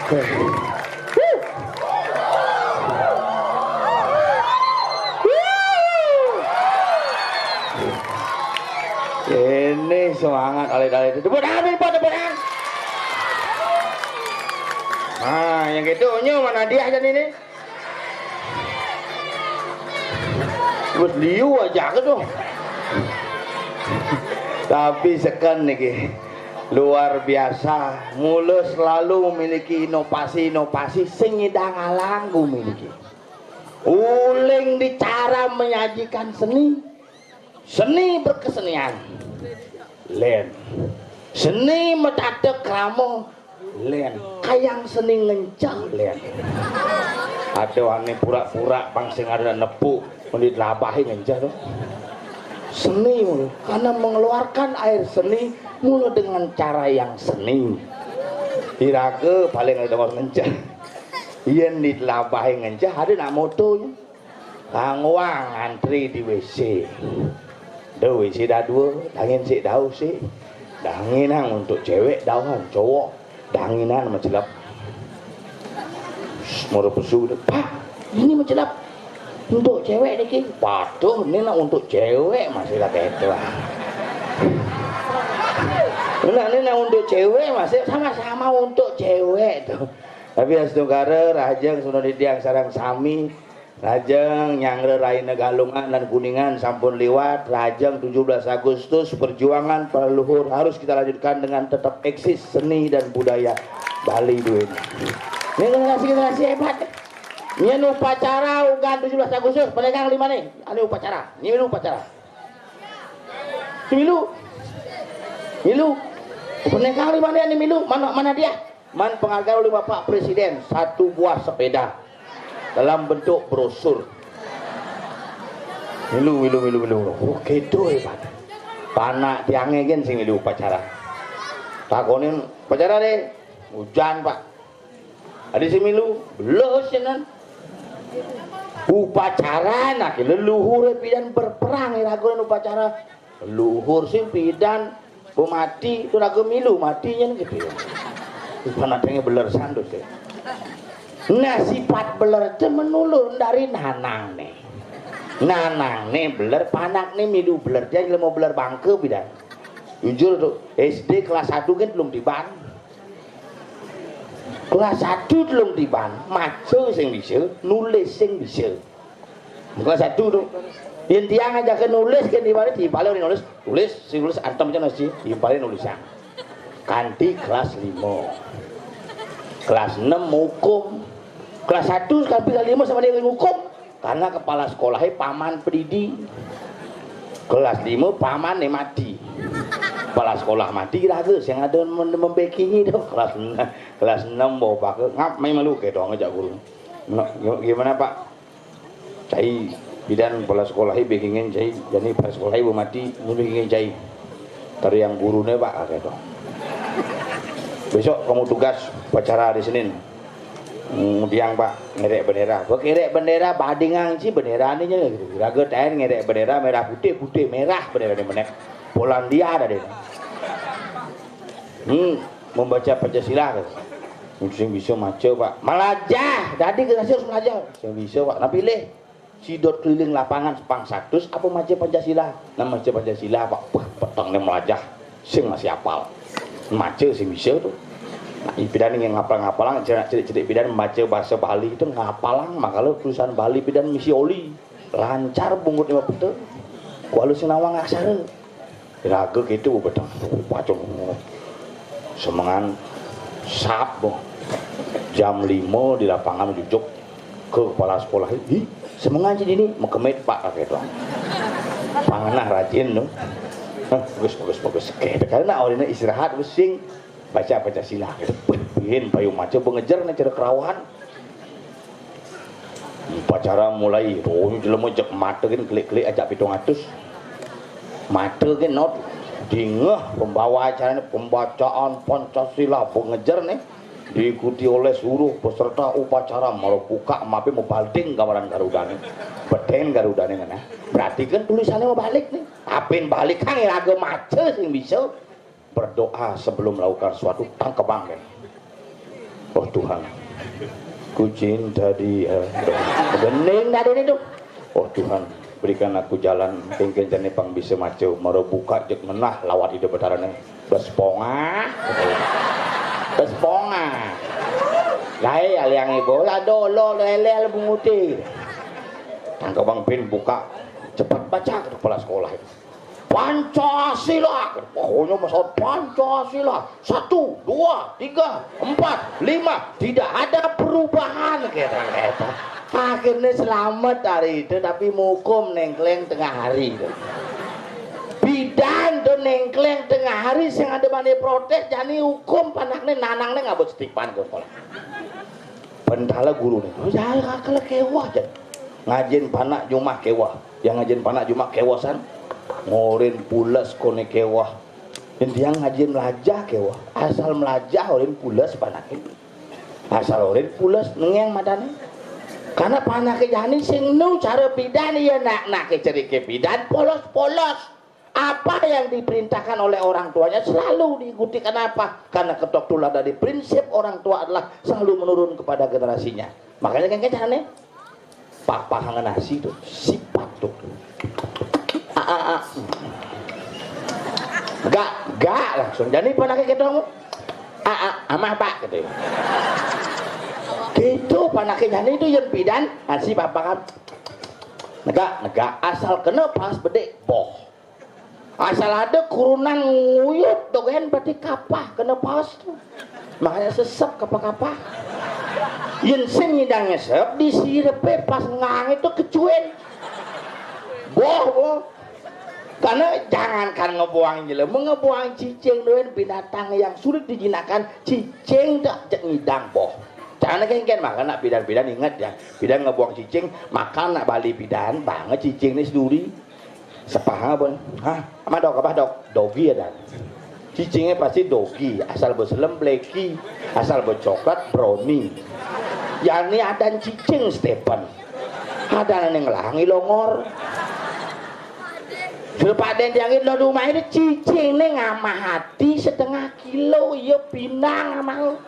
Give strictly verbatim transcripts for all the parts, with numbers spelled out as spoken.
Ini semangat alit-alit. Tepuk tangan, Pak, tepuk tangan. Nah, yang gitu, nyo mana dia aja ini? Terus liu aja ke tuh. Tapi seken niki luar biasa. Mula selalu memiliki inovasi-inovasi sing nyidang alang ku miliki. Uling di cara menyajikan seni, seni berkesenian. Len. Seni metata krama. Len. Kayang seni ngencah, Len. Ada ane pura-pura pang sing ada nepuk, mendit labahi ngencah tuh. Seni mulu. Karena mengeluarkan air seni mulu dengan cara yang seni. Iraga paling ada dengar ngencah. Yen dit labahi ngencah, ada nak moto. Kang Wang ngantri di W C. Duh, W C dah dua, dangin sik dau sik. Danginan untuk cewek, dauhan cowok. Danginan mencelap. Moro pesu tu, "Pak, ini mencelap untuk cewek niki." "Patuh, ini nak untuk cewek masih lah ketua." Nak, ini nak untuk cewek masih, sama-sama untuk cewek tu. Tapi astungkara, rahajeng sununitiang sareng sami, rahajeng nyanggra raina Galungan dan Kuningan sampun liwat, rahajeng tujuh belas Agustus, perjuangan para leluhur harus kita lanjutkan dengan tetap eksis seni dan budaya Bali duene. Ini generasi-generasi hebat. Ini upacara unggahan tujuh belas Agustus, peningkang lima nih, ini upacara, ini milu upacara. Milu. Milu. Peningkang lima nih, ini milu, mana, mana dia? Man penghargaan oleh Bapak Presiden, satu buah sepeda dalam bentuk brosur. Milu, milu, milu, milu. Oh, gitu hebat. Panak tiange gen sing milu upacara. Takonin, "Upacara deh." "Ujan, Pak." "Ada sing milu?" "Belas, ya, nan." Upacara, nah, leluhur pidan berperang, iraga upacara. Leluhur sing pidan mati, tu raga milu mati nyen gitu ya. Panatenge beler sandus ya. Nah, sifat beler itu menulun dari nanangne. Nanangne beler, panakne milu beler, dia ilmu beler bangke pidan. Jujur tuh, S D kelas satu kan belum tiban. Kelas satu belum tiban, maca sing bisa, nulis sing bisa. Kelas satu tu. Yen tiang ajake nulis, kan timbale, timbale nulis, tulis, sing nulis antem aja nasi, timbale nulisan. Kanti kelas lima. Kelas enam hukum. Kelas satu sampai kelas lima sama dia hukum. Karena kepala sekolahnya paman pedidi. Kelas lima paman nih mati. Kepala sekolah mati, raga sing ada mem-, membekingi tu. Kelas enam, kelas enam bawa pakai, "Ngap, main malu ke dong ajak guru." "Gimana, Pak?" "Cai, pidan kepala sekolah i bekingin cai, jani kepala sekolah i mati, ni bekingin cai." "Tariang gurune, Pak," kata. "Besok kamu tugas upacara hari Senin." "Hmm, tiang, Pak, ngerek bendera." "Apa ngerek bendera, badingang ci bendera ni nya gitu. Raga tain ngerek bendera merah putih, putih merah bendera ni menek. Polandia dah dia." "Hmm, membaca Pancasila," kata. "Sing bisa maca, Pak." "Malajah, dadi generasi harus malajah." "Sing bisa, Pak." Nah, pilih. Sidot keliling lapangan sepang satus apa maca Pancasila? Nah, maca Pancasila, Pak. Wah, peteng ni malajah. Sing masih apal. Maca sing bisa tu. Nah, pidan yang ngapal-ngapalang, cedak cedik-cedik pidan maca bahasa Bali itu ngapalang, makalo tulisan Bali pidan misi oli. Lancar bungut lima pete. Kualu sing nawang aksara. Raga gitu, beteng. Pacul. Semengan sap, boh. Jam lima di lapangan jujuk ke kepala sekolah. "Hi, semengan ci dini?" "Mekemit, Pak," kata itu. Pangenah rajin tu. "Hah, bagus, bagus, bagus." Oke, karena orangnya istirahat, pusing. Baca Pancasila gitu. Wih, bihin payu maca bengejer nih cara kerawan. Upacara mulai, roh jelema jek mata gin klik-klik ajak pitung atus. Mata gin not dingeh pembawa acara ni pembacaan Pancasila bengejer nih diikuti oleh seluruh peserta upacara, mara buka mape mebalding gambaran Garudane. Beden Garudane ngene. Berarti kan tulisannya mau balik nih. Apin balik kang raga maca sing bisa. Berdoa sebelum melakukan sesuatu, tangkebang kan. Oh Tuhan, ku cinta dia. Gending dadine to. Oh Tuhan, berikan aku jalan, engken jane pang bisa maca, mara buka jeg ngenah lawat Ida Betarane. Bes pongah. Bes pongah. Lae aliang ibu, lado lo lele bunguti. Tangkebang bin buka, cepat baca, kata kepala sekolah itu. Pancasila, pokoknya masalah Pancasila. Satu, dua, tiga, empat, lima, tidak ada perubahan, kata-kata. Akhirnya selamat hari itu, tapi mukum nengkleng tengah hari itu. Bidan to nengkleng tengah hari, sing ada bani protes, jani hukum panakne nanangne ngabut setipan ke sekolah. Pentala gurune, "Oh, ya, kakele kewah," jan. Ngajin panak jumah kewah. Yang ngajin panak jumah kewasan. Ngorin pules kone kewah. Yen tiang ngajin melajah kewah. Asal melajah orin pules panake. Asal orin pules nengeng matane. Karena panake jani sing nu cara bidan, ya nak-nake cerike bidan polos-polos. Apa yang diperintahkan oleh orang tuanya selalu diikuti. Kenapa? Karena ketok tular dari prinsip orang tua adalah selalu menurun kepada generasinya. Makanya kan carane papahangan nasi tuh, sifat tuh. A, a, a. Gak, gak langsung. Jadi panake ketemu. A, a, amah pak gitu. Gitu panake jani itu yang bidan, nasi papahan. Negak, negak, asal kena pas bedek boh. Asal ada kurunan nguyup dogen berarti kapah kena pas tu. Makanya sesep kapah-kapah. Yen sing nyidang nyesep, disirepe pas ngang itu kecuin. Boh, boh. Karena jangankan ngebuang jelema, ngebuang cicing doen binatang yang sulit dijinakkan, cicing tak cek ngidang boh. Carane kengken, makanya nak bidan-bidan inget ya. Bidan ngebuang cicing, makan nak bali bidan, banget cicing ni seduri. Sepahang pun. Hah? Ama dok, apa dok? Dogi ada. Cicingnya pasti dogi, asal beselem bleki, asal becoklat brownie. Yani adan cicing Stephen. Adan ning langi longor. Sudah paden diangin lo rumah ini cicing ning amah hati setengah kilo, iya pinang amah.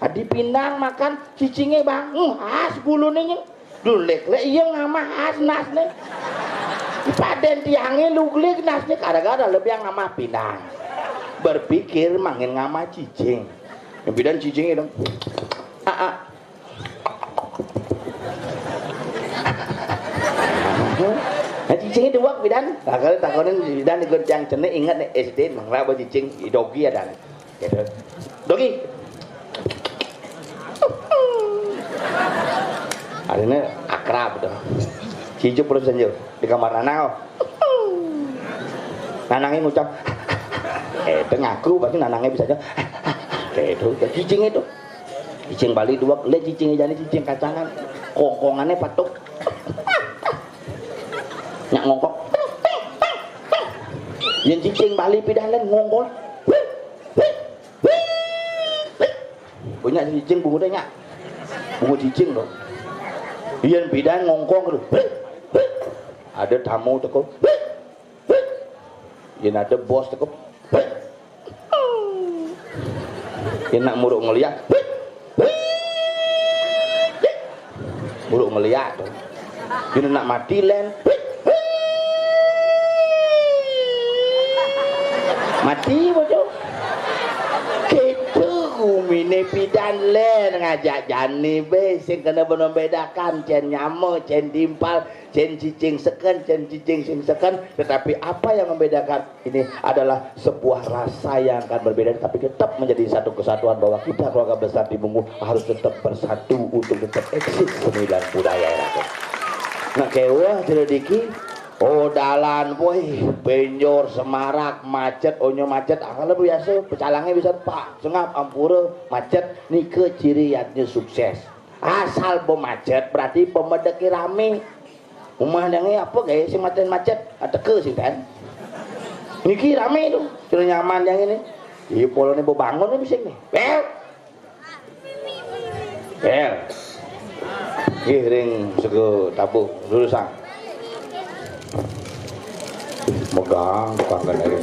Adi pinang makan cicingnya bang, hmm, khas bulunya. Dulek lek iya ngamah as nasne. Paden tiange luglik nasne gara-gara lebih ngamah pinang. Berpikir mangin ngamah cicing. Yang bidan cicing itu. Ah, ah. Nah, cicingnya dua bidan. Nah, kalau takonin bidan ikut yang cenik ingat nih S D mengraba cicing idogi ada. Gitu. Dogi. Artinya akrab tuh. Cijuk terus senjur di kamar nanang. Nanangnya ngucap. Eh, itu ngaku pasti nanangnya bisa aja. Kayak itu, kayak cicing itu. Cicing Bali dua, le cicing jadi cicing kacangan. Kongkongannya patuk. Nyak ngongkong. Yang cicing Bali pindah lain ngongkong. Banyak cicing bungut nyak. Bungut cicing loh. Yang pindah ngongkong tuh. Ada tamu teko. Yang ada bos teko. Yang nak muruk ngeliat. Muruk ngeliat tuh. Yang nak mati len. Mati bojo. Gitu gumine pidan len ngajak jani be sing kena benar bedakan cen nyama, cen timpal, cen cicing seken, cen cicing sing seken. Tetapi apa yang membedakan ini adalah sebuah rasa yang akan berbeda, tapi tetap menjadi satu kesatuan bahwa kita keluarga besar di Bungu harus tetap bersatu untuk tetap eksis seni dan budaya rakyat. Nah, kewah cerita diki, oh dalan, boy, benjor, semarak, macet, onyo macet, akal biasa, pecalangnya bisa pak, sengap, ampura, macet, nike ciri yatnya sukses. Asal bo macet berarti pemedeki rame. Rumah dange apa gaya sing macet-macet? Ateke sing ten. Niki rame tu, sudah nyaman yang ini. Iya polone bo bangun ni bising ni. Bel. Bel. Ih ring sego tabuh lurusang. Megang tukang kendali.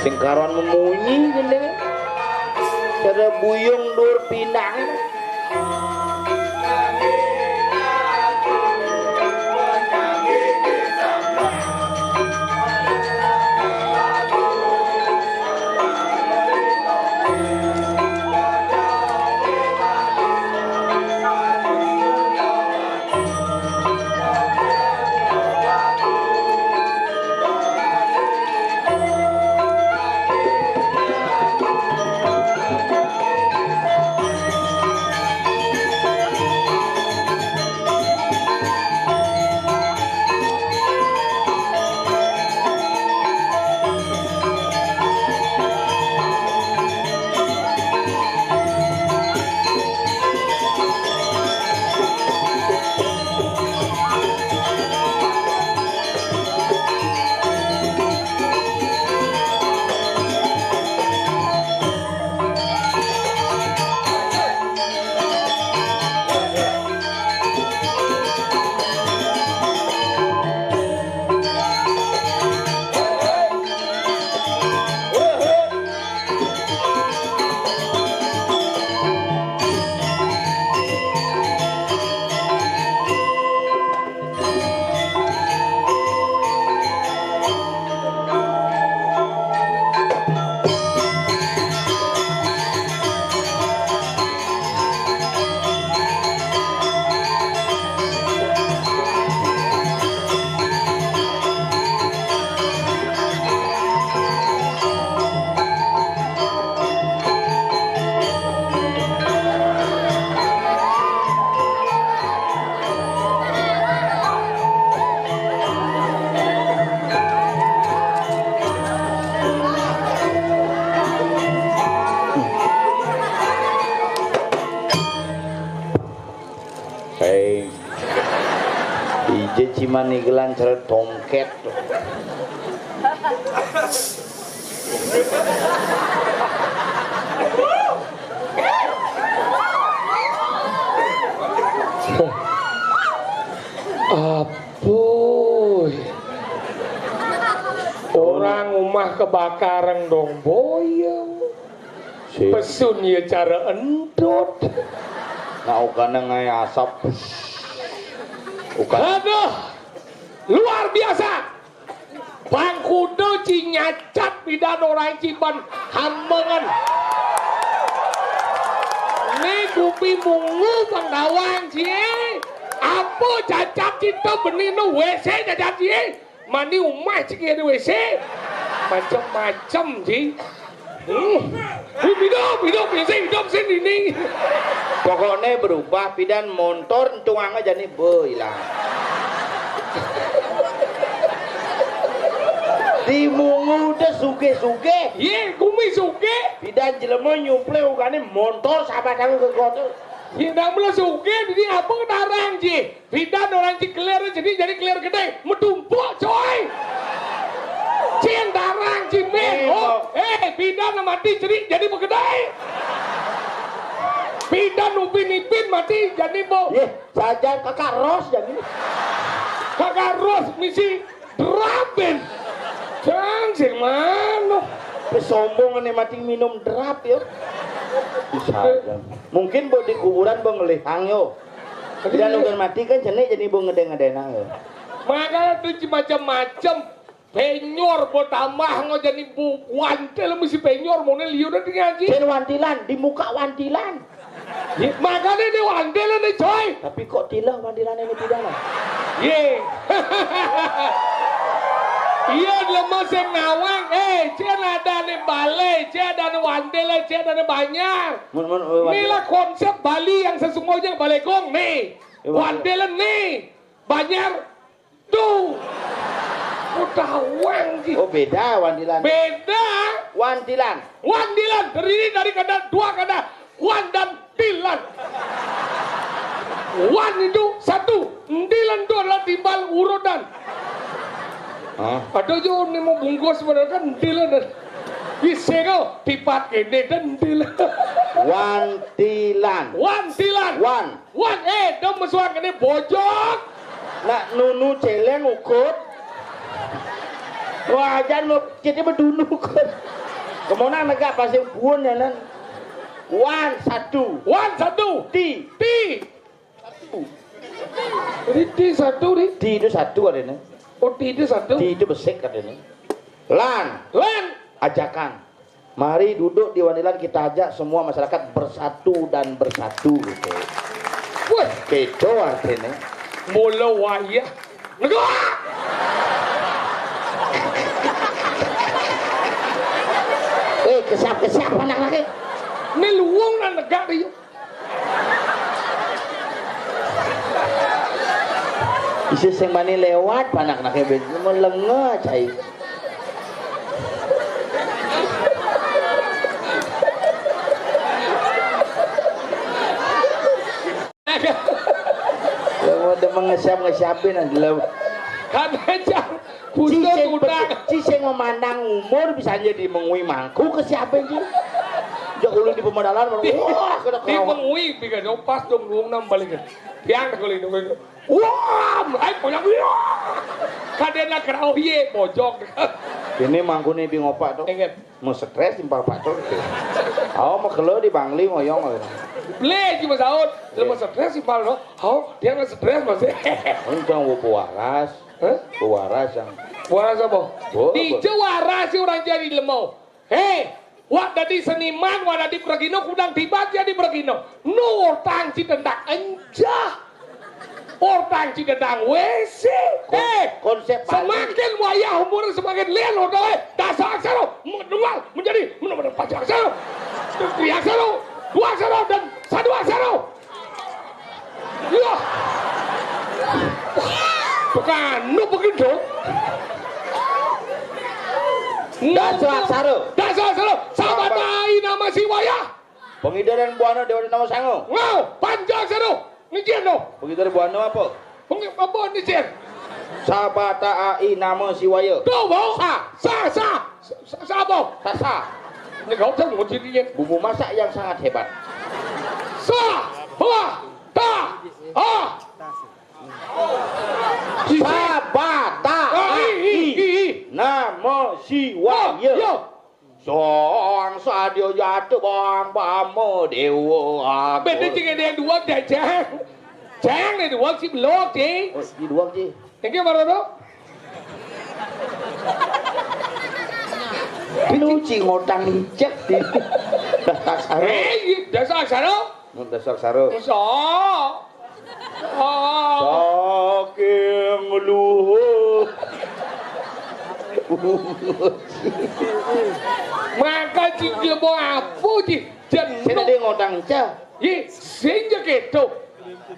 Sing karuan memunyi gendeng. Cara buyung dur pinang. Hei, ije ciman igelan cara tongket. Apuy. Orang umah kebakaran dong boyong. Pesun ya cara entut. Nah, ukana ngae asap. Ukan. Aduh, luar biasa. Bang Kuda ci nyacat pidan orang ciban hambengan. Ni kupi mungu Bang Dawang cie. Apa cacat cinta benih no W C cacat cie. Mani umah ciki ada W C. Macam-macam ci. Hmm. Hidup, hidup, hidup, hidup sini. Pokoknya berubah pidan montor entung aja nih boy lah. Di mungu udah suge-suge. Ye, kumi suge. Pidan jelema nyuple ugane montor sabatang ke kotor. Ye, nak mula suge, jadi apa kedarang ci? Pidan orang ci kelir jadi jadi kelir gede, metumpuk coy. Cien darang ci meh. Oh, eh, pidan mati jadi jadi begede. Pidan upin ipin mati jadi bo. Ye, saja kakak ros jadi. Kakak ros misi drapin. Cang sing mano. Sombong nih mati minum drap ya. Bisa aja. Mungkin bo di kuburan bo ngelihang yo. Pidan ugan mati kan cenik jadi bo ngede-ngedenang yo. Makanya tuh macam-macam. Penyor bo tambah ngo jadi bo wantil mesti penyor mau liu dah tinggal ci. Cen wantilan di muka wantilan. Ye, makanya dia wantilan nih coy. Tapi kok tilah wantilan ini pidan? Ye. Iya dia masih nawang. Eh, cen ada nih balai, cen ada nih wantilan, cen ada nih banyak. Mun mun oh, wantilan. Inilah konsep Bali yang sesungguhnya balai gong nih. Iya, wantilan nih. Banjar tuh. Udah wang ci. Oh beda wantilan. Beda. Wantilan. Wantilan terdiri dari kata dua kata wan dan tilan. Wan itu satu, tilan itu adalah timbal urutan. Hah? Ada juga nih mau bungkus padahal kan tilan dan bisa kau tipat ini dan tilan. Wantilan. Wantilan. Wan. Wan, eh, dong mesuak ini bojok. Nak nunu celeng ukut. Wajan mau kita berdunu ukut. Kemonang negak pasing puun ya nan. Wan satu. Wan satu. Ti. Ti. Satu. Ri ti satu, ri. Ti itu satu adanya. Oh, ti itu satu. Ti itu besik adanya. Lan. Lan. Ajakan. Mari duduk di Wanilan, kita ajak semua masyarakat bersatu dan bersatu gitu. Wah, gitu artinya. Mula wayah. Negak! Eh, kesiap-kesiap anak lagi. Ini luwung nang negak dia. Isi sing bani lewat, panak-anake ben melenge cai. Lah, mau demen ngesiap-ngesiapin aja lah. Kan aja. Khusus Cicing udang. Cicing memandang umur bisa aja di mengui mangku ke siapa sih? Jauh ulun di pemodalan, wah, kena di kerawat. Mengui, tiga jauh pas dong, dong, enam balik. Yang kalau itu, wah, mulai punya, wah. Kadena kerau, iye, bojok. Ini mangkune di ngopak tuh. Ingat. Mau stres di bapak tuh. Awa mau kelo di Bangli ngoyong. Beli cuma saut. Lu mau stres di Bangli, no? Awa, dia nggak stres masih. Untung bu waras. Hah? Bu waras yang. Waras apa? Bu, bu. Di Jawa waras sih orang jadi lemau. Hei, wak dadi seniman, wak dadi pragina, kudang tiba jadi pragina. Nu ortang ci dendak enjah. Ortang ci dendak wesi. Kon-, eh, konsep Bali. Semakin wayah umur semakin lian ortang, eh. Dasar aksara, menunggal menjadi benar-benar panjang aksara. Tri aksara, dua aksara, dan satu aksara. Iya. Bukan, nu begitu. Dasar aksara. Dasar aksara. Sabata ai nama siwaya. Pangidaran buana dewa nama sango. Ngau, panca aksara. Ngijen no. Pangidaran buana apa? Pangi-, apa ngijen? Sabata ai nama siwaya. Tuh, bau. Sa. Sa, sa. Sa, sa apa? Sasa. Ini kau tahu ngijen. Bumbu masak yang sangat hebat. Sa. Wah. Ta. Ah. Sabata. Ah, i, i, i, i. Nama siwaya. Oh, iya. Sang sadia jatuh bang pama dewa aku. Beda cing ada yang dua dah, Cang. Cang, ada dua si belok, cing. Oh, di dua, cing. Ini mana tu? Lu cing ngotang licek di. Dasar aksara. Eh, dasar aksara. Dasar aksara. Iso. Oh. Saking luhur. Maka cing lebo apa, cing? Jentuk. Saya tadi ngotang, cah. Ye, sing je keto.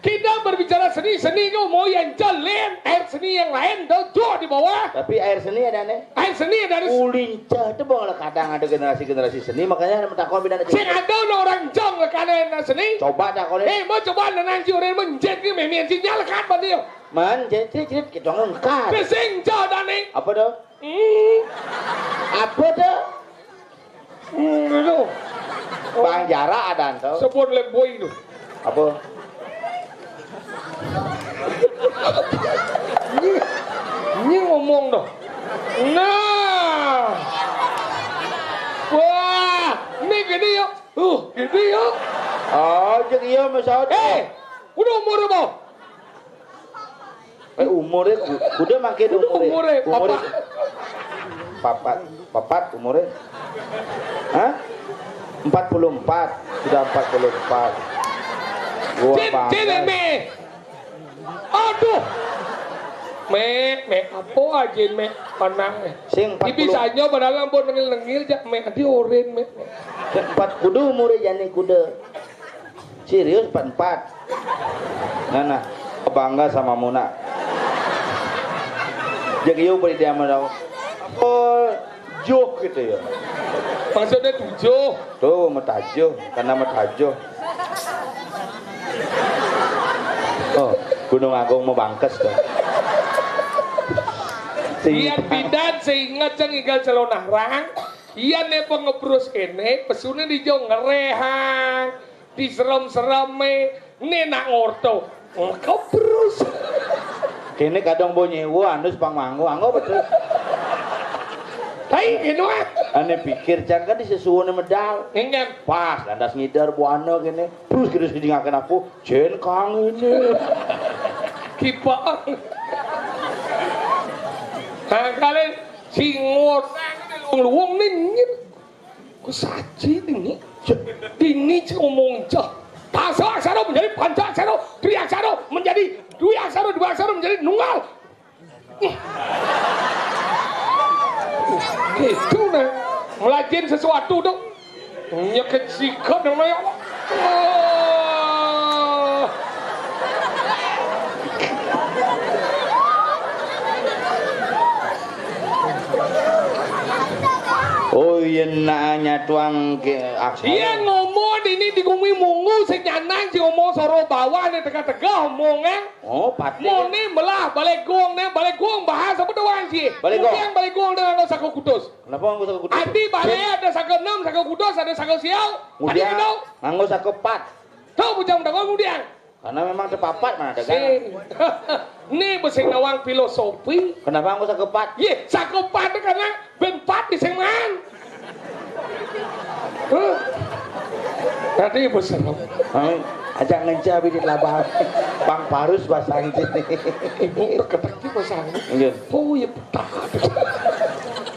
Kita berbicara seni, seni itu mau yang jelen, air seni yang lain, tuh, tuh di bawah. Tapi air seni ada nih. Air seni ada nih. Ulincah itu bang, kadang ada generasi-generasi seni, makanya ada takon bina. Sing ada orang jong lekane air seni. Coba takon. Eh, mau coba nenang curin menjet ni memian sinyal kan bani. Man, jadi cerit kita ngengkat. Sing jadane. Apa tuh? Hmm. Apa tuh? Hmm, itu. Bang Jara ada tuh. Sebut lek boy itu. Apa? Ini, ini ngomong dong. Nah. Wah, ini gini yuk. Uh, gini yuk. Oh, jeung iya Mas Saud. Eh, udah umur apa? Eh, umure ku-, kuda makin umure. Umure, umure. Papat. Papat, papat umure. Hah? Empat puluh empat. Sudah empat puluh empat. Gua Jin, bangga. Jin, Mek. Aduh. Mek, Mek, apa aja, Mek? Panang, Mek. Sing empat puluh. Ibisanya padahal ampun nengil-nengil, jak, Mek. Adi orin, Mek. Empat kuda umure jani kuda. Serius, empat empat. Nah, nah, bangga sama Muna. Jeung ieu beri dia mah. Oh, juh gitu ya. Maksudnya tujuh. Tuh, metajuh, karena metajuh. Oh, Gunung Agung mau bangkes tuh. Ian bidan seingat ceng igal celonarang. Ian ne pengebrus kene, pesune di jo ngerehang. Diserem-sereme, né nak ngorto. Kebrus. Kéné kadang mbok nyéwa, andus pang manggo, anggo betul. Hai, gitu ah. Ané pikir, cang kan di sesuwuné medal. Nggih. Pas, lantas ngider buana kéné. Terus kita sing ngaken apa? Jén kang ini. Kipak. Nah, kalian sing ngorang luwung-luwung nih, nyit. Ku saji dini. Dini cek ngomong cek. Pasa aksara menjadi panca aksara, tri aksara menjadi dwi aksara, dua aksara menjadi nunggal. Gitu nah. Ngelajen sesuatu tuh. Nyeket sikap namanya. Wah. Oh, iya, nak nyatuang ke aksara. Iya, ngomong ini di gumi mungu, sing nyanang, sing ngomong soro bawah, nih tegah-tegah omongan. Oh, pati. Moné melah Balegong, né Balegong bahasa apa doang sih? Balegong. Kemudian Balegong dengan nganggo saka kutus. Kenapa nganggo saka kutus? Adi balé ada saka enam, saka kutus, ada saka siau. Adi Kemudian gitu. Nganggo saka pat. Tuh, bujang dagon kemudian. Karena memang tepapat mana ada kan? Sing. Né besing nawang filosofi. Kenapa nganggo saka pat? Yé, saka pat karena ben pat di sing man. Huh? Tadi besar. Hah? Ajak ngencah bidit labang. Bang Parus bahasa Inggris. Ibu terketek di bahasa Inggris. Iya. Oh, iya, petah.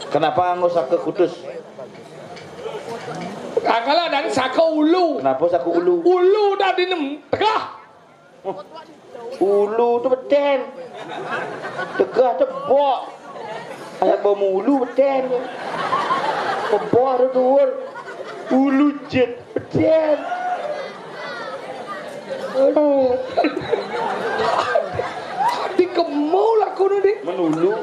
Kenapa nganggo saka kutus? Akala dari saka ulu. Kenapa saka ulu? Ulu dari nem tegah. Ulu tu betén. Tegah tu bok. Anak bamulu betén. Bebok tu tuwur. Ulu jet betén. Aduh. Di kemau lah kono, Dik. Menulu.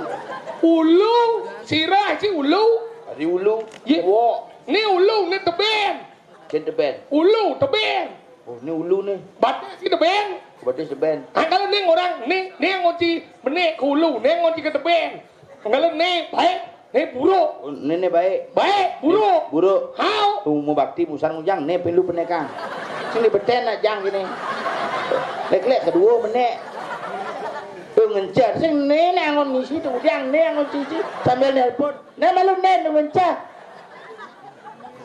Ulu, sirah si ulu. Ari ulu. Yé. Wok. Ni ulu, ni tebén. Jén tebén. Ulu, tebén. Oh, ni ulu ni. Batis si tebén. Batis tebén. Ah, kalau ni orang, ni, ni yang ngunci benek ke ulu, ni yang ngunci ke tebén. Kalau ni baik, ni buruk. Oh, ni, ni baik. Baik, buruk. Buruk. Hau. Tu mau bakti busan ujang, ni pilu penekang. Sini beten nak jang sini. Lek-lek kedua menek. Tu ngencer. Sing ni, ni angon ngisi, tu ujang, ni angon cici. Sambil nelpon. Ni malu ni, ni ngencer.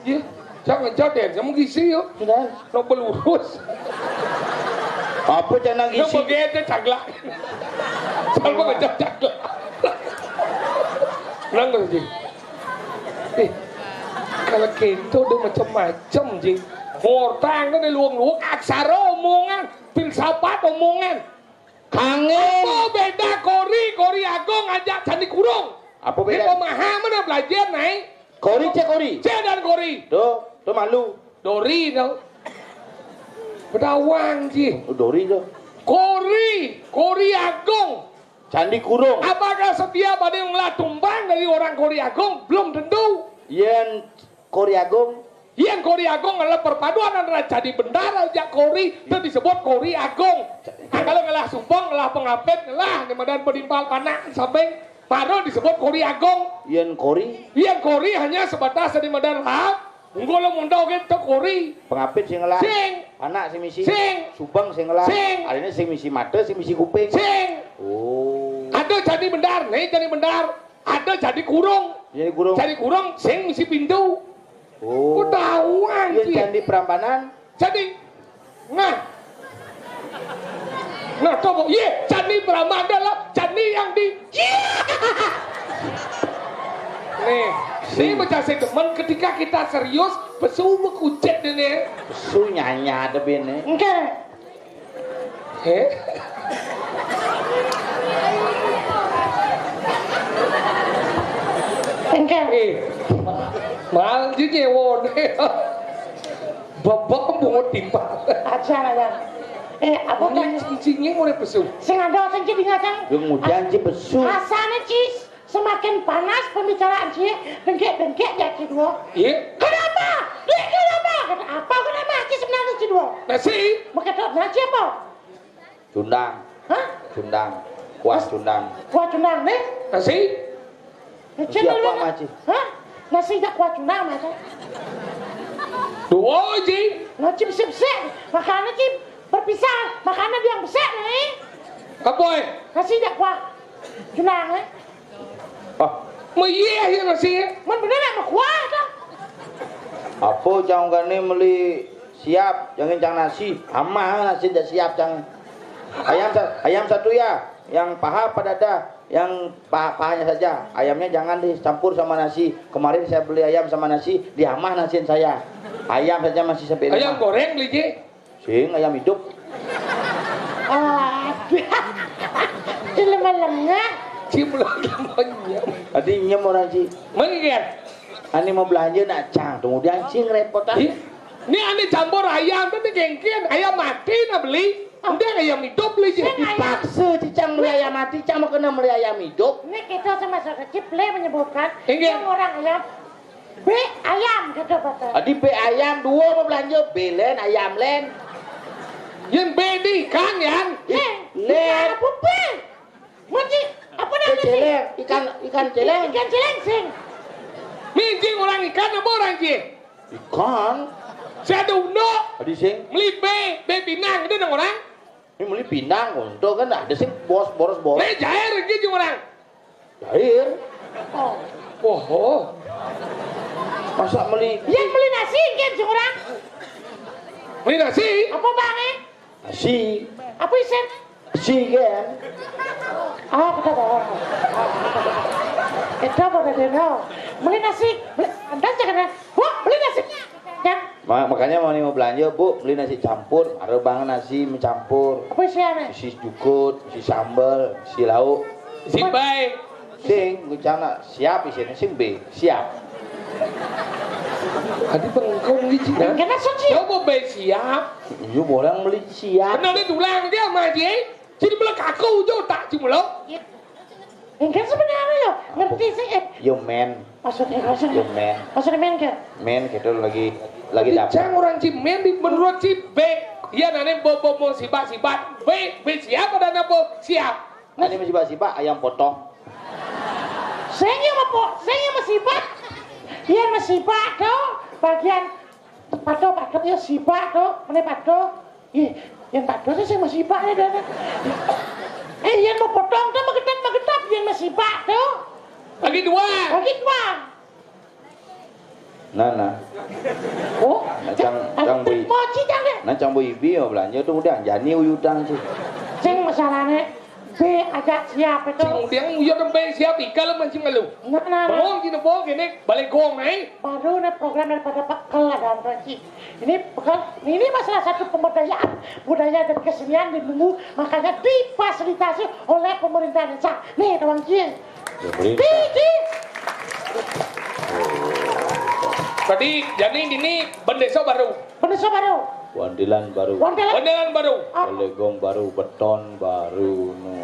Yé, jangan jaden, kamu gisi yo. Sudah. No pelurus. Apa jangan gisi? No begede caglak. Sama macam caglak. Nang lagi. Eh, kalau kento udah macam-macam, Ji. Ngortang kan luang-luang, aksara omongan, filsafat omongan. Kangen. Apa beda kori, kori agung ajak candi kurung? Apa beda? Ini pemahaman yang belajar naik. Kori cek kori. Cek dan kori. Tuh, tuh malu. Dori tuh. Bedawang sih. Oh, dori tuh. Kori, kori agung. Candi kurung. Apakah setiap ada yang ngelah tumbang dari orang kori agung? Belum tentu. Yen kori agung. Yen kori agung adalah perpaduan antara candi bendar ajak kori, itu disebut kori agung. Nah, kalau ngelah sumbang, ngelah pengapit, ngelah ni madan pedimpal panak samping, baru disebut kori agung. Yen kori? Yen kori hanya sebatas di madan lahap. Munggo lo mundau gitu kori. Pengapit sing ngelah. Sing. Panak sing misi. Sing. Sumbang sing ngelah. Sing. Artinya sing misi mata, sing misi kuping. Sing. Oh. Ada candi bendar, nih candi bendar. Ada candi kurung. Candi kurung. Candi kurung sing misi pintu. Oh. Ketahuan. Iya, sih. Candi Prambanan. Candi. Nah. Nah, coba. Iya, candi Prambanan lah. Candi yang di. Iya. Nih, ini macam saya demen ketika kita serius, pesu mekucet ini. Pesu nyanya ada bene. Enggak. Eh? Engke. Eh, mal ji nyewone. Bebek bungut timpal. Aja lah ya. Eh, apa kan? Ini cincinge mulai pesu. Sing ada sing jadi ngacang. Yang mudah ji pesu. Asane cis. Semakin panas pembicaraan cie, dengkek-dengkek ya cie dua. Iya. Kenapa? Iya, kenapa? Kata apa kenapa? Cie sebenarnya cie dua. Nasi. Maka tak nasi apa? Cundang. Hah? Cundang. Kuah cundang. Kuah cundang nih? Nasi. Nasi apa, Maci? Hah? Nasi jak kuah cundang, Maci. Dua, Ji. Nasi besar-besar. Makanya, Ji, berpisah. Makanya dia yang besar nih. Apa, eh? Nasi jak kuah cundang, eh? Oh, Mah iya, iya nasi. Mun bener mah kuah dah. Apa cang gane meli siap, jangan cang nasi. Amah nasi dah siap cang. Ayam sa-, ayam satu ya, yang paha apa dada, yang pa-, pahanya saja. Ayamnya jangan dicampur sama nasi. Kemarin saya beli ayam sama nasi, diamah nasiin saya. Ayam saja masih sampai Ayam rumah. Goreng beli, Ji. Sing ayam hidup. Ah, lemah-lemah. Cim lagi monyet. Tadi nyem orang, Ci. Mana dia? Ane mau belanja nak cang, tunggu dia cing repot ah. Ih, ini ane campur ayam tapi gengkin, ayam mati nak beli. Udah ayam hidup beli, Ci. Sing ayam. Dipaksa, Ci, cang beli ayam mati, cang mau kena beli ayam hidup. Ini kita sama kecil menyebutkan Iya. Yang orang ayam, be ayam gitu, Bapak. Adi be ayam, dua mau belanja, belen, ayam len. Yang be di ikan, Yan. Len. Apa be? Mun, Ci, apa Be namanya, Ci? Celeng, ikan, ikan celeng. Ikan celeng, sing. Minjing orang ikan apa orang, Ci? Ikan. Saya ada unduk. Adi sing. Meli be, be pinang, itu nang orang. Ini meli pinang, untuk kan ada sing bos, boros, boros. Nah, jair gitu orang. Jair. Oh. Wah, oh. Masa meli Yang beli nasi, kan, orang? Beli nasi? Apa bang, eh? Nasi. Apa isen? Nasi, kan? Oh, kita bawa. Kita bawa deh, no. Beli nasi. Beli, anda jangan, Bu, beli nasi. Ya. Ma-, makanya mau nih mau belanja, Bu, beli nasi campur. Ada bang nasi mencampur. Apa isiannya? Isi jukut, isi sambal, isi lauk. Isi bae. Sing, gucana siap isinya, sing be, siap. Adi bengkong gitu, ya? Enggak, maksudnya. Coba be siap. Iya, orang beli siap. Bener dia tulang dia sama dia. Jadi belak aku jo tak cuma lo. Iya. Enggak sebenarnya yo, ngerti sih, eh. Yo, men. Maksudnya, maksudnya. Yo, men. Maksudnya men ke? Men, kita lagi, lagi Tapi dapet. Cang orang Ci men di menurut Ci be. Iya, nane bo, bo, bo, sibat, sibat. Be, be siap ada napa? Siap. Ini masih sibat, ayam potong. Saya mau po, saya mau sibat. Iya, mau sibat tuh. Bagian pato, pato ya sibat tuh. Mana pato? Ih, yang pato sih saya mau sibat ya, dah. Eh, yang mau potong tuh, magetap, magetap, yang mau sibat tuh. Lagi dua. Lagi dua. Nah, nah. Oh, Nah, cang, cang, cang bui. Moci cang deh. Nah, cang bui ibi ya belanja tuh udah jani uyutang sih. Cing masalahnya be aja siap itu. Cing udah uyut sampai siap ikan masih ngeluh. Nah, nah, nah. Bengong sini bengong ini balik gong eh. Baru nih program daripada pekel ada Anton Ci. Ini pekel, ini masalah satu pemberdayaan budaya dan kesenian di Bungu, makanya difasilitasi oleh pemerintah desa. Nih, Tuan Ci. Ya, pemerintah. Ci, Ci. Tadi jadi gini, bendesa baru. Bendesa baru. Wandilan baru. Wandilan. Wandilan baru. Ah. Legong baru, beton baru, no.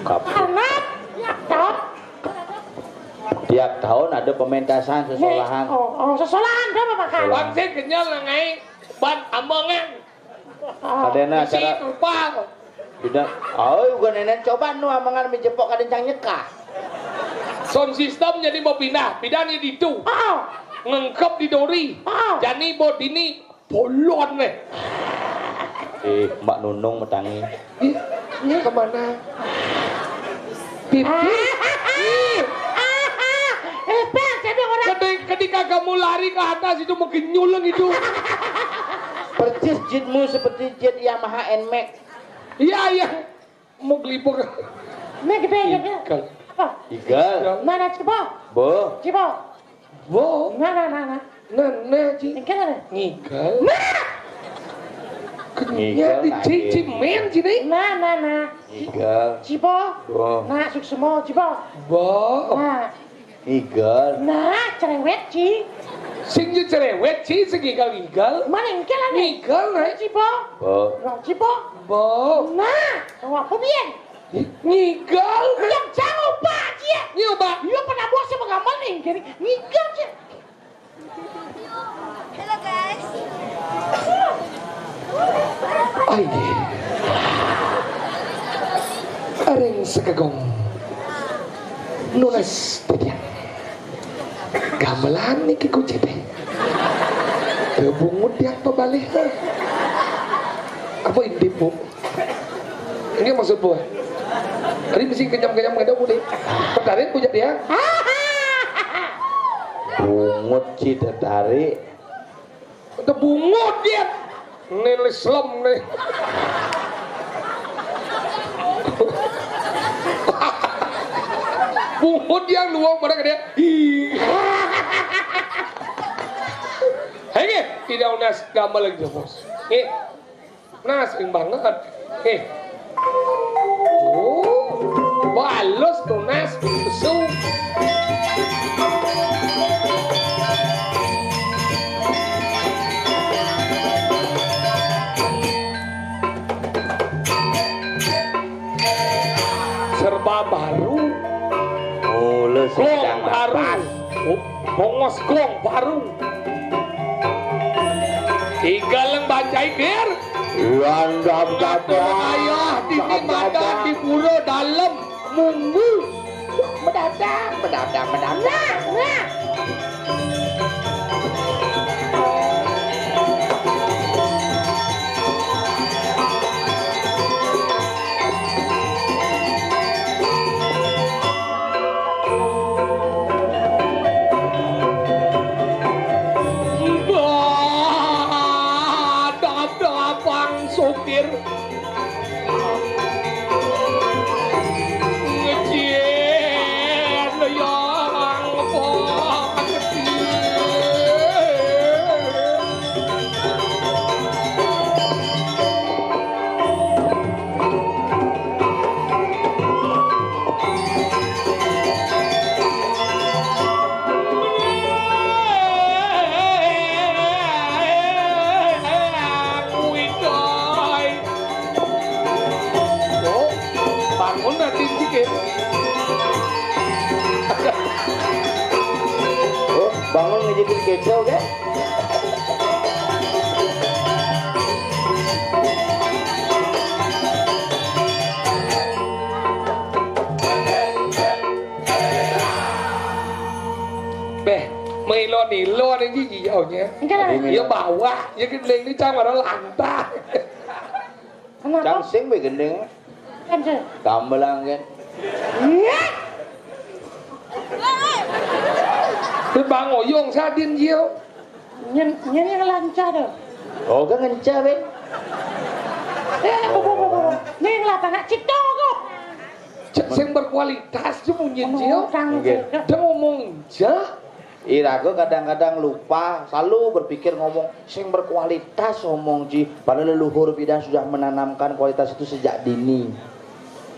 Kapuk. Anak, ya, toh. Tiap tahun ada pementasan sesolahan. Nih, oh, oh, sesolahan, berapa makan? Sesolahan. Bang, saya kenyal lah, ngai. Ban ambangan. Kadena Isi acara rupa. Sudah. Oh, bukan nenek coba nu amangan mi jepok kadang cang nyekah. Sound system jadi mau pindah, pindahnya di itu. Ah. Ngengkep di dori. Ah. Jani bo dini polon nih. Eh, Mbak Nunung metangi. Ih, ini kemana? Pipis. Ih. Eh, Bang, jadi orang Ketika, ketika kamu lari ke atas itu menggenyuleng itu. Persis jitmu seperti jit Yamaha Nmax. Iya, iya. Mau gelipuk. Ini gede ya, Bang. Igal. Apa? Igal. Mana, Cibo? Bo. Cibo. Bo. Nah, nah, nah, nah. Nah, nah, Ci. Igal ada? Ngigal. Nah! Ngigal, Kenyang di nah, Ci, Ci, Ci. Men, Ci, nih. Nah, nah, nah. Igal. Cibo. Bo. Nah, suksma, Cibo. Bo. Nah. Ngigal. Nah, cerewet, Ci. Sing yo cerewet, Ci, sing ngigal-ngigal. Mana ngigal, ane? Ngigal, nah. Cibo. Bo. Nah, Cibo. Bo. Nah, tahu apa, Bian? Ngigal. Yang jauh, Pak, Ci. Nyoba. Yo pernah bos sama gambar nih, jadi ngigal, Ci. Halo, guys. Aidi. Aring sekagong. Nunas tadian. Gamelan niki kucite. Kebungut yang pebalik. Apa intip, Bu? Ini maksud Bu? Tadi mesti kenyam-kenyam ada putih. Tertarik punya dia. Bungut si tertarik. Udah bungut dia. Nih, nih, slem nih. Bungut yang luang pada dia. Hei, nggih, tidak unas gambar lagi, Bos. Nggih. Nah, sering banget. Eh. Oh, balas tuh, Nas. Su. Serba baru. Oh, lu gong sedang baru. Pas. Oh, bongos gong baru. Tiga leng bancai, Gir. Landap. Ngatur ayah, dini madan, di pura dalem, munggu. Mendadak, mendadak, mendadak. Nah, nah. Mbah, dadapang sopir. Ngején yang pati. Kuwi, Coy. Oh, bangun nanti dikit. Oh, bangun ngejepit kecil, kan? Beh, milo-nilo nih, Ji, ji, jauhnya. Enggak. Iya, bawah. Ya, gending ini cang, mana lantah. Kenapa? Cang sing be gending. Kan, sih. Gamelan, kan? Iya. Tapi Bang Oyong sadin, Jio. Nyen, nyen yang lancar, tuh. Oh, kan ngencah, be. Eh, bu, bu, bu, bu. Ini yang lapangan cipto, kok. Cek sing berkualitas, cuma nyen, Jio. Ono, Kang, nggih. Cipto. Dia ngomong, ja. Iraga kadang-kadang lupa, selalu berpikir ngomong sing berkualitas, ngomong ji. Padahal leluhur pidan sudah menanamkan kualitas itu sejak dini.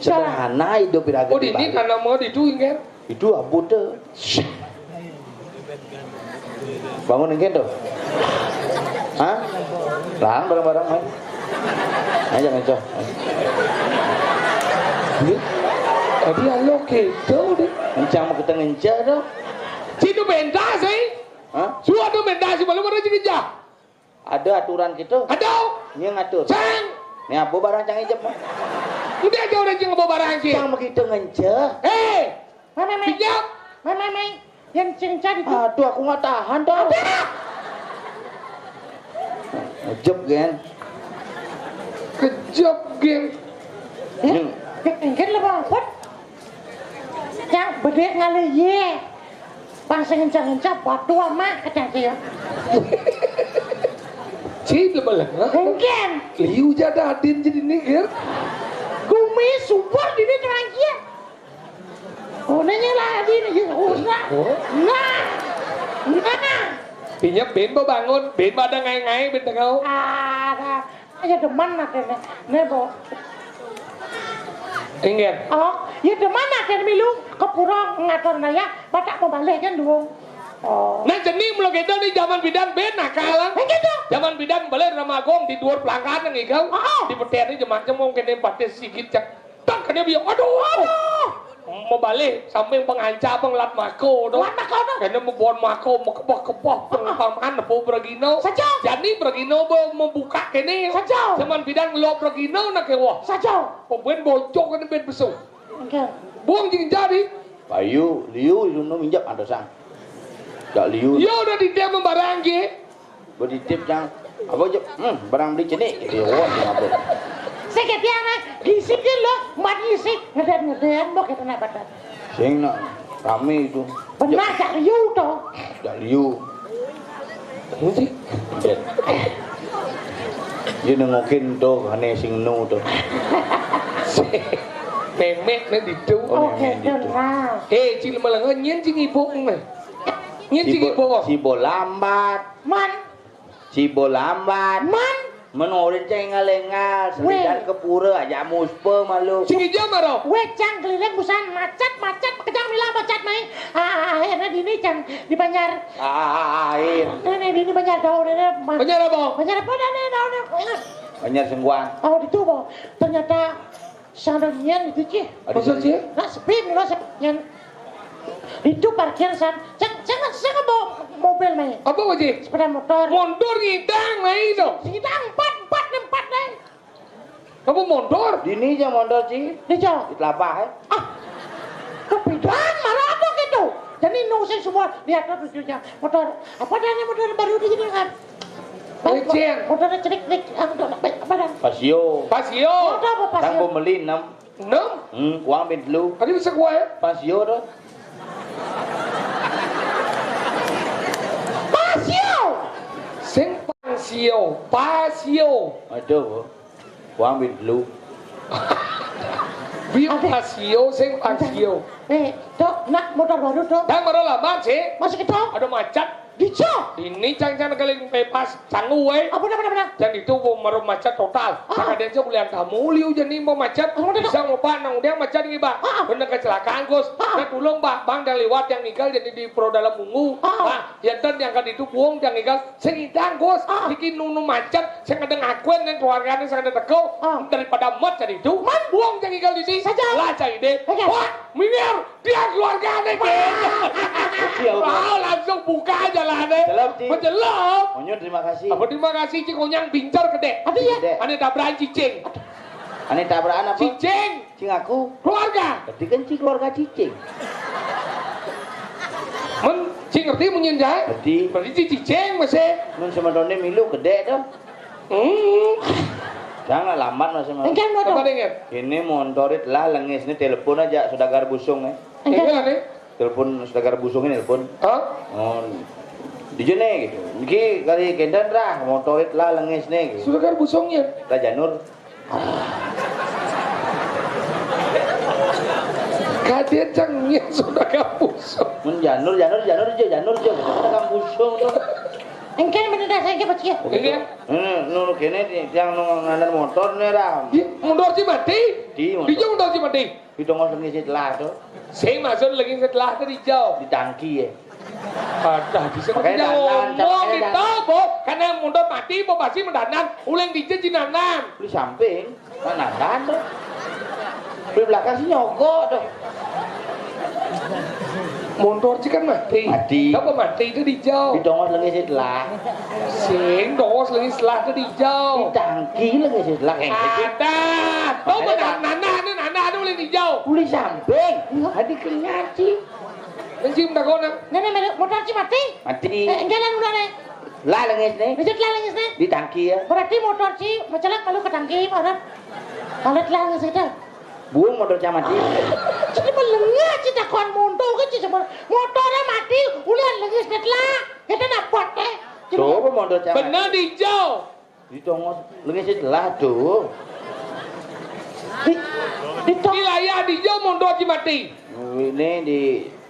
Sederhana hidup iraga. Oh, di dini Bali. Karena mau didu, inggih. Itu abot tuh. Bangun, inggih, tuh. Hah? Lah, bareng-bareng, ayo. Ayo, ngencah. Ayo. Iya. Tadi alo gitu, deh. Ngencah mau kita ngencah, tuh. Situ pentas, eh? Hah? Suatu pentas, malu pada cekejah. Ada aturan gitu? Ada. Ini yang ngatur. Sang. Ini apa barang cang ijep? Udah aja orang cing bawa barang cing. Cang begitu ngence. Eh. Meme, meme. Pinjam. Meme, meme. Yang cing cari tuh. Aduh, aku nggak tahan, tau. Ada. Ngejep, Gen. Kejep, Gen. Ya? Ini. Gen, Gen, lebih ampun. Cang, bedek ngalih, ye. Pang sing ngencang-ngencang, batu amat, kecang sih, ya. Cing, lebelan, ha? Mungkin. Liu jadadin jadi nigir. Gumi subur di ini terang kia. Oh, nanya lah, di ini, gitu. Oh, nah. Oh. Nah. Nah. Pinya ben bangun, ben pada ngai-ngai, ben tengau. Ada. Ya demen ati né. Né, Bu. Inggih. Oh, ya demen ati né milu ke pura ngatur naya, batak mau balik kan, Dung. Oh. Nah, jeni mula kita ni zaman bidan ben nakal. Inggih, Dung. Zaman bidan balik Rama Agung di dhuwur pelangkan nang igal. Oh, oh. Di petir ni jemak jemong kene batis sigit cak. Tak kena biar. Aduh, aduh. Mau balik samping penganca penglat mako tu. Lat mako tu. Kena membuat mako mekebah-kebah pengpaman apa beragino. Saja. Jani beragino be membuka kene. Saja. Zaman bidan ngelok beragino nak kewah. Saja. Pemben bocok kena ben besok. Enggak. Buang jing jari. Bayu, liu, liu, minjak ada sang. Tak liu. Ya udah di dia membarang ke. Beditip cang, apa je? Hmm, barang beli cenik. Dia wah apa? Sing gedhe ana, gisi ki lho, mat ngisi, ngeden-ngeden, mbok gedhe nak badan. Sing nak rame itu. Benar, jak liu to. Jak liu. Ngendi? Yen nengokin to, ane sing nu to. Memek nek ditu. Oh, Oke, memek ditu. Dengar. Eh, cil malah nyen sing ibu. Nyen sing Cibo, ibu. Cibo lambat. Man. Cibo lambat. Man. Men urip ceng engal-engal, Weh. Selidan ke pura aja muspe malu. Sing ijo maro. Weh, cang keliling busan macet, macet, kejang mila macet mai. Ah, akhirnya dini cang di Banjar. Ah, air. Nenek dini Banjar tahu nenek. Banjar apa? Banjar apa nenek tahu nenek? Banjar Sengguan. Oh, itu po. Ternyata sing ada nyen itu, Ci. Ada Maksud, Ci? Nah, sepi mila sepi nyen. Itu parkir san. Sing, sing, sing bawa mobil mai. Apa, Ci? Sepeda motor. Motor ngidang mai to. Ngidang empat, empat, empat mai. Apa motor? Dini aja motor, Ci. Di Jawa. Di Telapah, eh. Ah. Kepidan malah apa gitu? Jadi nusing semua lihat tuh cucunya. Motor apa adanya motor baru di sini kan? Licin. Motor cerik cerik, ah, udah, apa, apa dah? Pasio. Pasio. Motor apa Pasio? Tanggo meli enam. Enam? Hmm, uang bin telu. Tadi bisa gua ya? Pasio to. Pasio. Sing Pasio, Pasio. Aduh. Uang bin telu. Bio Pasio, sing Pasio. Eh, Dok, nak motor baru, Dok. Dah maro lamar sih. Masih ketok? Ada macet. Dijo. Ini cang-cang kali pepas, canggu wae. Apa, apa, apa? Cang itu mau maro macet total. Ah. Cang ada aja kuliah kamu liu jadi mau macet. Apa, apa? Bisa mau pak nang dia macet iki, Pak. Ah. Bener kecelakaan, Gus. Ah. Nah, tulung, Pak, Bang yang lewat yang ninggal jadi di pro dalam bungu. Ah. Pak, ya dan yang kan itu buang yang ninggal. Sing idang, Gus. Ah. Iki nunu macet, sing ada ngakuin yang keluarganya sing ada teko. Ah. Daripada mot jadi itu. Man. Buang yang ninggal di sini. Saja. Lah, cang ide. Oke. Wah, minggir. Dia keluargane, Ki. Iya, Pak. Mau langsung buka jalane. Celep, Ci. Mencelep. Monyet, terima kasih. Apa terima kasih, Ci, konyang bincar gede. Apa ya? Gede. Ane tabrakan cicing. Ane tabrakan apa? Cicing. Cing aku. Keluarga. Berarti kan Ci keluarga cicing. Men, Ci ngerti menyen jahe? Ngerti. Berarti Ci cicing masih. Men sementone milu gede to. Hmm. Jangan lambat, Mas, Mas. Engke, Mas. Apa ning? Ini montorit lah lengis ini telepon aja saudagar busung, eh. Engke. Engke, nih. Telepon saudagar busung ini telepon. Hah? Oh. Dijene gitu. Iki kali kendan rah montorit lah lengis nih gitu. Saudagar busungnya. Raja Nur. Kaget cengnya saudagar busung. Men Janur, Janur, Janur aja, Janur aja. Saudagar busung tuh. Engke bener dah, saya cepat ya. Oke. Ini nunu kene tiang nunu nganan motor nih, Ram. Ih, mundur sih mati. Di mundur. Di mundur sih mati. Di tongos lagi setelah tuh. Sing maksud lagi setelah tuh dijauh. Di tangki ya. Ada di sini. Pakai dandan, ngomong pakai kita, dandan. Bo, karena mundur mati, bo pasti mendanan, ulang dijejinanan. Di samping. Mana ada tuh? Di belakang sih nyogok tuh. Montor sih kan mati. Mati. Apa mati itu dijauh? Di tongos lagi setelah. Sing tongos lagi setelah itu dijauh. Di tangki lagi setelah. Eh, itu. Ada. Tuh ada, mana? Nana, nana, nana, ada boleh dijauh. Uli samping. Iya. Adi kenyal sih. Ini sih udah kona. Nenek, nenek, montor sih mati. Mati. Eh, enggak lah, udah, Nek. Lah lengis nih. Lanjut lah lengis nih. Di tangki ya. Berarti montor sih, macelat kalau ke tangki, Pak. Kalet lah lengis itu. Buang montor camat sih. Jadi melengah sih takon montor kan sih sama motornya mati, ulian lengis nih lah. Kita dapat eh. Coba montor camat. Bener dijauh. Di tongos lengis setelah tuh. Di, di tong- Wilayah dijauh montor sih mati. Ini di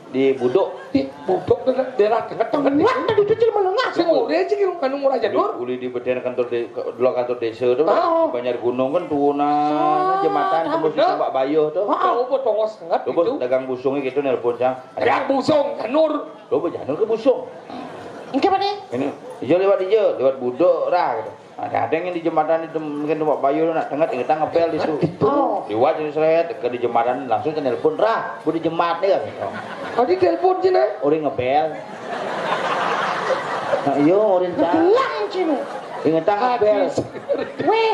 Di Buduk. Di Buduk tuh daerah tengah-tengah nih. Wah, tadi itu cil melengah. Sing ora sih kilo kanu murah aja, Uli, Dur. Uli di beten kantor de-, ke-, dulu kantor desa tuh, ah, di Banjar Gunung kan turunan jembatan ah, tembus di bener. Tombak Bayuh tuh. Ah, oh, potong setengah. Coba itu. Dagang busungnya gitu nelpon cang. Dagang busung, Janur. Coba Janur ke busung. Engke apa nih? Ini, ijo lewat ijo, lewat Buduk rah gitu. Ada-ada yang di jembatan itu mungkin Tombak Bayuh nak tenget ingetan ngebel di situ. Oh. Liwat itu seret ke di jembatan langsung ke nelpon, "Rah, bu di jembatan nih," kan. Oh, di telepon sih, nah. Orang ngebel. Nah, iya, orang cak. Gelang sih, nah. Ingetan ngebel. Habis. Weh.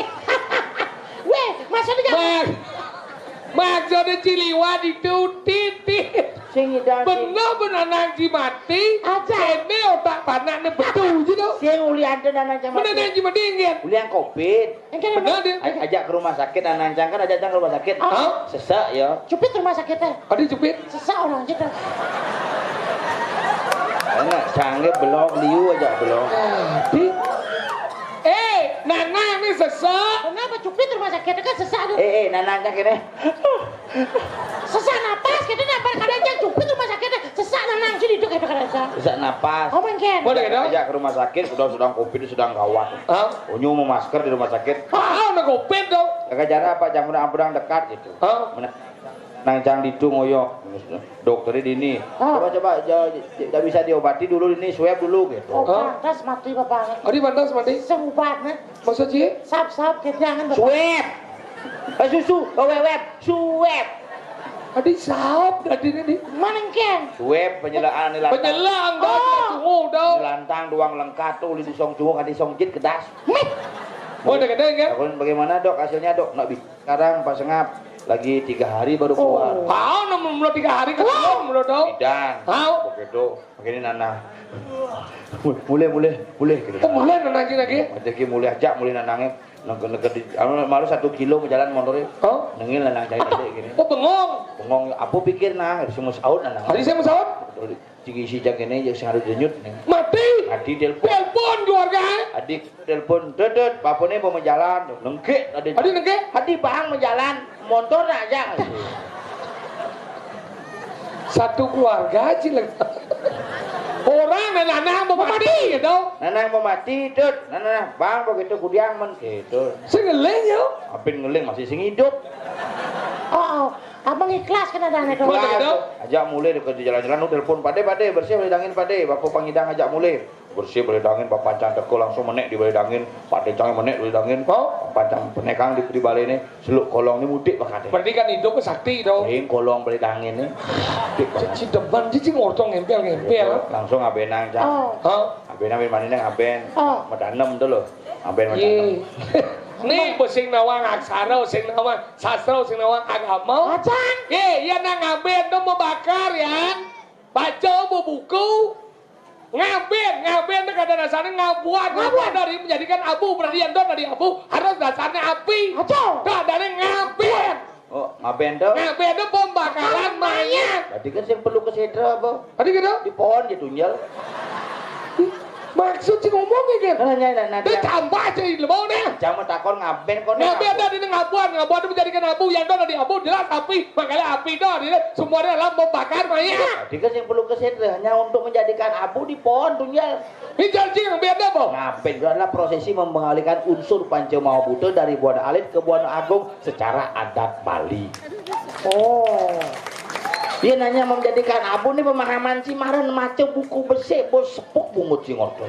Weh, maksudnya Mak, maksudnya ciliwat itu titit. Sing ngidang sing. Bener, bener Nanang Ji mati. Aja. Kéné otak panakné bedu ji to. Sing ulian to Nanang Ji mati. Bener Nanang Ji mati nggih. Ulian covid. Bener deh. Aj-, ajak ke rumah sakit, Nanang Cang kan ajak Cang ke rumah sakit. Hah? Sesek ya. Cupit rumah sakitnya. Ada cupit? Sesek orang aja dah. Enak, canggih belok liu aja belok. Jadi, eh, Nanang nih sesek. Kenapa cupit rumah sakitnya kan sesek tuh? Eh, eh, Nanang Cang ini. Sesak napas, kita napas kadang Cang cupit rumah sakitnya. Sesak Nanang sih duduk itu kadang Cang. Sesak napas. Oh, mungkin. Boleh, dong? Ajak ke rumah sakit, sudah sedang covid, sedang gawat. Hah? Unyu mau masker di rumah sakit. Ah, udah covid dong. Kagak jarak apa, jangan udah ambrang dekat gitu. Hah? Mana Nang Cang ditu ngoyok. Dokternya dini. Ah. Coba, coba, ja-, tidak bisa diobati dulu ini, swab dulu gitu. Oh, pantas mati bapak. Adi pantas mati? Sing ubat nih. Masa sih? Sap, sap, jangan bapak. Swab. Eh, susu, oh, web, web, swab. Adi sap tadi nih. Mana engken? Swab, penyelaan ini lantang. Penyelaan, dong. Oh. Cunguh, dong. Lantang doang lengkap tuh, uli song cunguh, adi song jit kedas. Mih. Oh, udah gede, enggak? Aku, bagaimana, Dok, hasilnya, Dok? Nggak bisa. Sekarang Pak Sengap lagi tiga hari baru keluar. Oh. Tahu, namun belum tiga hari keluar, belum tahu. Bidan. Tahu. Begitu, begini Nana. Mulai, mulai, mulai gitu. Oh, mulai Nana lagi, lagi? Jadi mulai aja, mulai Nanangnya. Nengke, nengke di, anu, malu satu kilo jalan motornya. Oh? Nengil Nanang cari tadi gini. Oh, bengong. Bengong, apa pikir, Nang? Harus mau sahur, Nanang. Hari saya mau sahur? Cik isi jak ini, jak sing harus denyut nih. Mati. Adi telepon. Telepon keluarga. Adi telepon, "Dedet, bapaknya mau menjalan." Nengke, adi. Adi nengke? Adi bang menjalan, motor aja. Satu keluarga aja lagi. Orang dan Nanang mau mati, gitu. Nanang mau mati, Dut. Nanang, bang, begitu kudiang men, gitu. Sing ngeling, yo. Apin ngeling, masih sing hidup. Oh, oh. Abang ikhlas kan ada anak. Ikhlas. Ajak mulai dekat di jalan-jalan, nu telepon, "Pade, pade, bersih beledangin, pade. Bapak pangidang ajak mulai." Bersih beledangin, papancang teko langsung menek di beledangin. Pade cang menek beledangin. Oh? Papancang penekang di, di balai ini. Seluk kolong ini mudik bakatnya. Berarti kan hidup ke sakti, dong. Sing kolong beledangin ini. Mudik bakatnya. Cici demen, cici ngortong ngempel-ngempel. Langsung abenang, cang. Oh. Hah? Abenang, aben, aben. Oh. Medanem tuh loh. Aben medanem. Nih, sing nawang aksara, sing nawang sastra, sing nawang agama. Acan. Ye, ya nang ngaben tuh mau bakar, ya. Baca mau buku. Ngaben, ngaben tuh kada dasarnya ngabuan. Ngabuan. Ngabuan dari menjadikan abu, berarti yang dari abu harus dasarnya api. Aco. Tuh adanya ngaben. Oh, ngaben tuh? Ngaben tuh pembakaran mayat. Berarti kan sing perlu kesedra apa? Tadi gitu? Di pohon gitu, nyel. Maksud sing ngomong ya, kan? Nah, nah, nah, nah, dia tambah aja ilmu nih. Jangan takon ngaben kok. Ngaben tadi ini ngabuan, ngabuan itu menjadikan abu, yang tuh di abu jelas api, makanya api tuh di semuanya adalah membakar mayat. Jadi kan yang perlu kesedra hanya untuk menjadikan abu di pohon tuh, nyel. Ini janji ngaben apa? Ngaben itu adalah prosesi mengalihkan unsur Panca Maha Buta dari Buana Alit ke Buana Agung secara adat Bali. Oh. Dia nanya menjadikan abu nih pemahaman si Maren maca buku besik bos sepuk bungut si ngorto.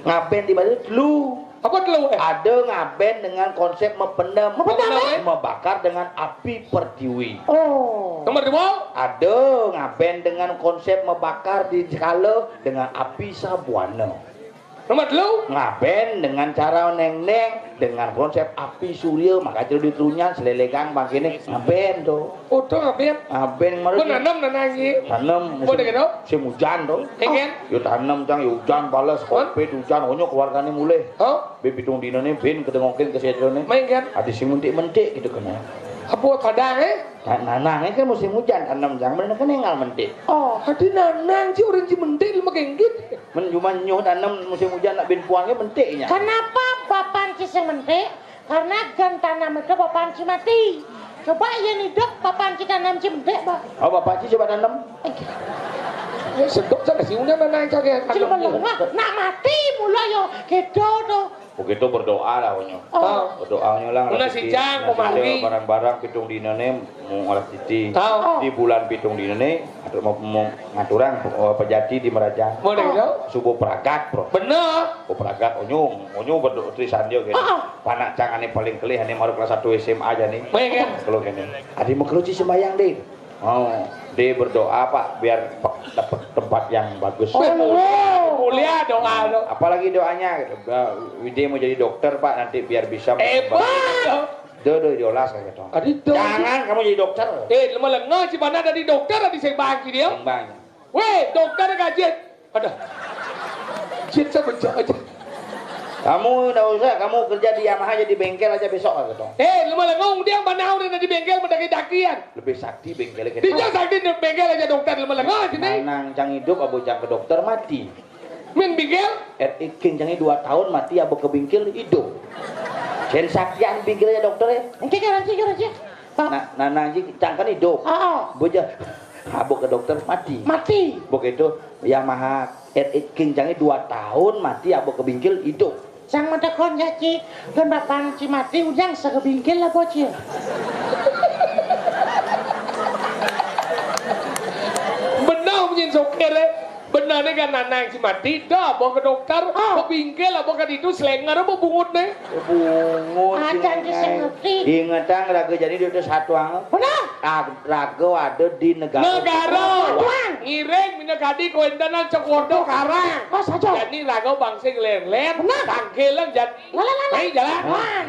Ngaben di Bali dulu. Apa dulu, eh? Ada ngaben dengan konsep mependem. Mependem, eh? Membakar dengan api pertiwi. Oh. Nomor dua? Ada ngaben dengan konsep membakar di sekala dengan api sabuana. Nomor telu? Ngaben dengan cara neng-neng, dengan konsep api surya, maka jadi di Trunyan, selelegan, bangkene, ngaben tuh. Udah ngaben? Ngaben, maru. Pun nanam, nanam, iya. Tanam, musim, musim hujan tuh. Iya, kan? Yo tanam, cang, yo hujan, balas, hah? Covid, hujan, onyo keluargane mulih. Hah? Be pitung dina ne, ben kedengokin ke setra ne. Main, kan? Adi sing mentik-mentik gitu kan ya. Apa padang, eh? Nah, nanang, ini kan musim hujan, tanam, cang, bener kan engal mentik. Oh. Adi nanang, ci orang ci mentik, lu makin gitu. Men cuma nyuh tanam musim hujan nak bin puangnya mentiknya. Kenapa Bapak Ci sing mentik? Karena gan tanam itu Bapak Ci mati. Coba yang hidup Bapak Ci tanam ci mentik, Pak. Oh, Bapak Ci coba tanam. Eh, sedok sana sih, udah mana yang cari yang tanam. Nak mati mula yo, gitu tuh. Begitu berdoa lah, onyo. Oh. Berdoa onyo lah. Mula si Jang, barang-barang pitung dina ne mau ngolah titi. Oh. Di bulan pitung dina ne, atau mau, mau ngaturang, oh, pejati di Meraja. Boleh, dong. Subuh pragat, bro. Bener. Oh, pragat, onyo, onyo berdoa trisandia gitu. Ah. Panak cang ane paling kelih, ane maru kelas satu S M A aja nih. Baik, kan? Kalau gini, adi mau keluci sembayang deh. Oh, dia berdoa, Pak, biar pe-, dapat tempat yang bagus. Oh, iya. Mulia doa lo. Apalagi doanya gitu. "Bah, Widi mau jadi dokter, Pak, nanti biar bisa." Eh, Pak. Do, do, diolas kayak gitu. Adi do. "Jangan kamu jadi dokter." Eh, lemah lengah, si mana dari dokter, adi sing bangki dia. Sing bangki. Weh, dokter gaji. Ada. Cit, saya baca aja. "Kamu ndak usah, kamu kerja di Yamaha aja, di bengkel aja besok," kayak gitu. Eh, lemah lengah, dia mana udah di bengkel, mendaki-dakian. Lebih sakti bengkelnya. Dia sakti di bengkel aja dokter, lemah lengah sini. Nanang cang hidup, abu cang ke dokter, mati. Min bingkil? Eh, king cangnya dua tahun mati, abu ke bingkil hidup. Sen saktian bingkilnya dokter ya. Engke garansi, garansi. Pak. Nah, nah, nah, ji cang kan hidup. Ah, ah. Boja, abu ke dokter mati. Mati. Begitu, Yamaha R X King cangnya dua tahun mati, abu ke bingkil hidup. Sang mata kon ya, Ci. Kan bapak Ci mati, ujang sakebingkil lah, bocil. Benar, nyin sokir, eh. Benar nih kan, nanang si mati, dah, bawa ke dokter, ah, ke bingkil, bawa ke itu, selenger, apa bungut nih? Bungut. Acan sing ngerti. Ingetang raga jani dia udah satu ang. Benar. Ah, raga ada di negara. Negara. Tuan. Ngiring, mina kadi, koendanan, cek wordo, karang. Mas aja. Jani raga bangsa ler-ler. Benar. Tangkilan, jani. Lah, lah, lah, lah. Ayo, jalan. Wan.